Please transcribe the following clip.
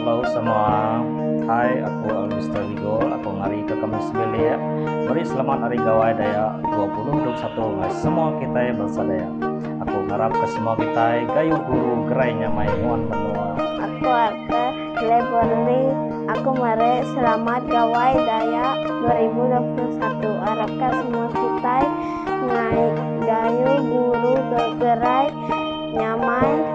Hello semua. Hai aku Almister Vigol aku ngari ke kami sebilik meri selamat hari Gawai Dayak 2021 ngagai semua kitai bansa Dayak. Aku ngarap ke semua kitai gayu guru gerai nyamai nguan menua. Aku Arthur Cleverly aku meri selamat Gawai Dayak 2021 arap ka semua kitai ngai gayu guru gerai nyamai.